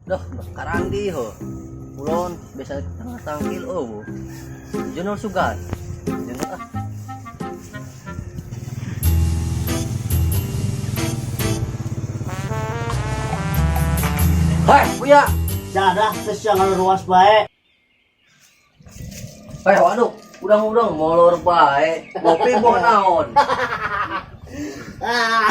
Duh, karandi ho. Kulon, biasa tengah tangkil oh. Junol sugan. Junol ah. Hai, Buya. Jadah terus yang ruas bae. Hai, waduh, udang-udang molor bae. Ngopi buah naon. Ah.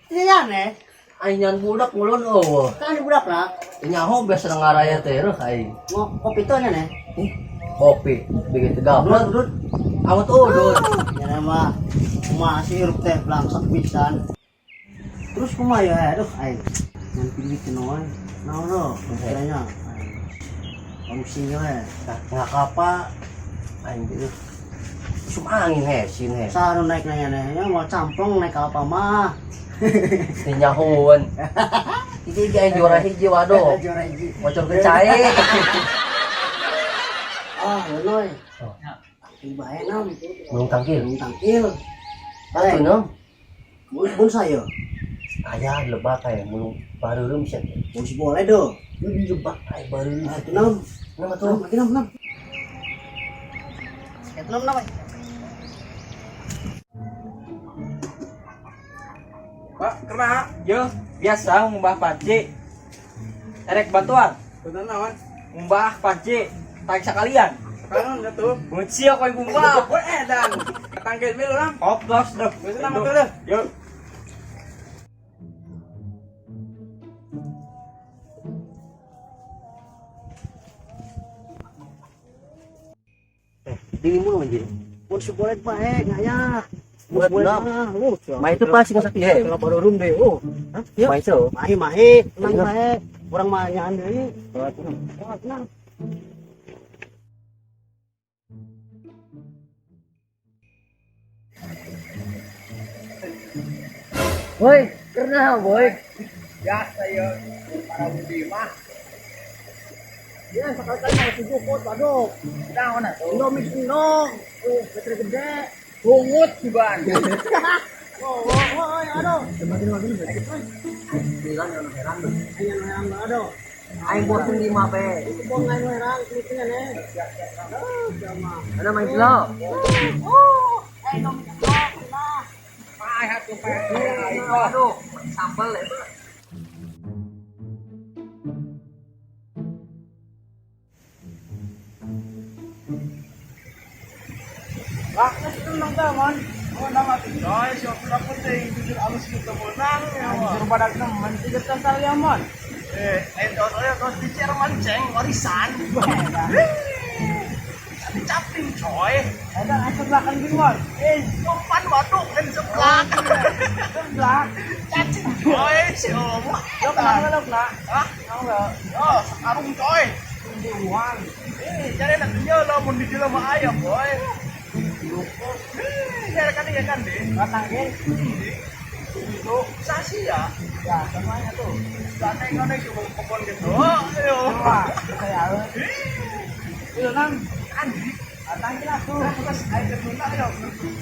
Ini aneh. Aing nyan budak ngulon oh. Kan ini budak lah. Nyaho biasa ngaraya teh reuh aing. Mau kopi tuh nya nih. Ih, kopi begitu gablek. Udut, udut. Amat udut. Ya nama masih hirup teh langsung pisan. Terus kumaha ya, aduh aing. Ngan pilih kenoan. Naon lo, kiranya. Kamu we. Nggak apa aing gitu. Usum angin he, sin he. Sanu naik nanya nanya mau camplong naik apa mah. Teu nyahoan. Hiji aing juara hiji waduh. Juara hiji. Bocor ke cae. Ah, noy. Oh. Tangkil bae nam. Belum tangkil. Belum tangkil. Atuh no. Bun saya. Aya lebak aya mulung bareureum sia teh. Mau si boleh do. Di lebak aya bareureum. Ah, itu nam. Nama Nam, tuh. lagi nam, nam. Itu nam, nam. Pak, kena. Yo, biasa ngumbah panci. Erek bantuan. Bener naon? Ngumbah panci. Tarik sekalian. Kanon tuh. Benci aku yang ngumbah. Gue edan. Tangkil milu lang. Hoplos deh. Wis nang tuh deh. Yuk. Eh, dirimu anjir. Mun si boleh bae ngaya. Buat Boleh nam. mah, lu. Mah itu pasti nggak sapi he. Kalau baru deh, oh. Hah? Mah itu. Mahi mahi, tenang bae. Urang mah nyaan deui. Oh, tenang. Woi, kena boy. Biasa ya. Para budi mah. Ya, sekali-kali mau tujuh kot, waduh. Naon atuh? Indomie endong. Beter gede. Bungut juban. Oh, oh, oh, aduh. Bilang yang heran. Ayo heran aduh. Aing bosen di mah pe. Itu buang aing heran, kulitnya nih. Ah, sama. Ada main slow. Oh, eh Indomie endong lah. Paeh atuh paeh. Aduh, sambal itu. Lah, geus tenang tah, mon. Oh, nama tuh. Coy, siapa pula penting jujur alus gitu menang ya. Jujur badak nemen tiga tasal ya, mon. Eh, eh, terus di Jerman ceng warisan. Caping coy. Ada sebelakan gini, mon. Eh, sopan waduk kan seblak. Seblak. Cacing coy, si om. Lo kenapa lo kena? Hah? Oh, sekarung coy. Tungguan. Eh, jadi nak lo mun di mah ayam, boy. Ya kan ya kan deh. Batangin. Itu sasi ya. Ya, semuanya tuh. Sana kan itu kebun gitu. Ayo. Kayak itu nang andi. Batangin lah tuh. Terus air keduna ya.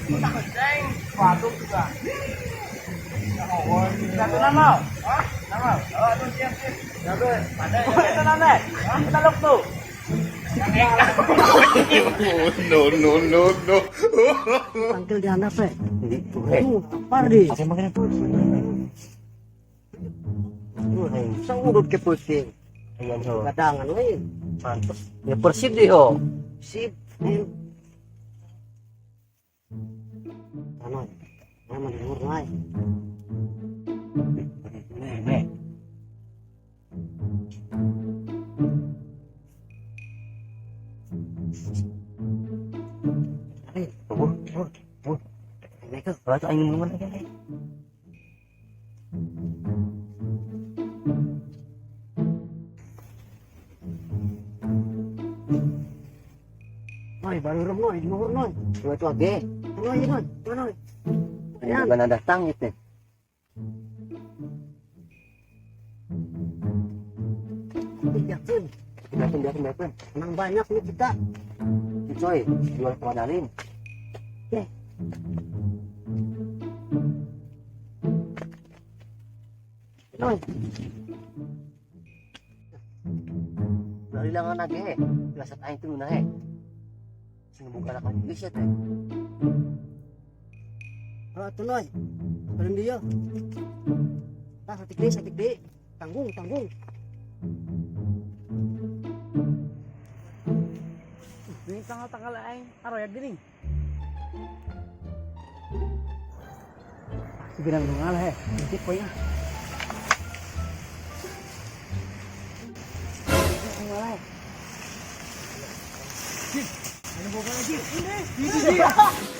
Udah kenceng. Waduh juga. Satu nama. Hah? Nama. Oh, itu siap siap. Ya, gue. Ada ya. Itu nama. Kita lok tuh. No, no, no, no. Tangkil di handap, eh. Eh, Lapar di. apa makan apa? Sang udut ke pusing. Ayan ho. Kadangan we. Pantes. Ya persib deh ho. Sip. Ayo. Ano? Nama di luar naik. Nih. Oh, oh, oh. Naik ke. Kalau tuh angin mulungan aja nih. Noy, baru rem noy, di luar noy. Dua tuh age. Noy, noy, noy. Ini bukan datang itu. Biarkan. Biarkan, biarkan, biarkan. Menang banyak nih kita. Coy, jual kemadalin. Oke. Noy. Lari lang ang nage eh. Biasa tayong tununa eh. Sinubukan na kami siya eh. Ah, tunoy. Paling dia. Tah, satik deui, satik deui. Tanggung, tanggung. Ini tanggal-tanggal aing aroyak gini. Si bilang nungal he, intip poe ah. Nungal he. Ini.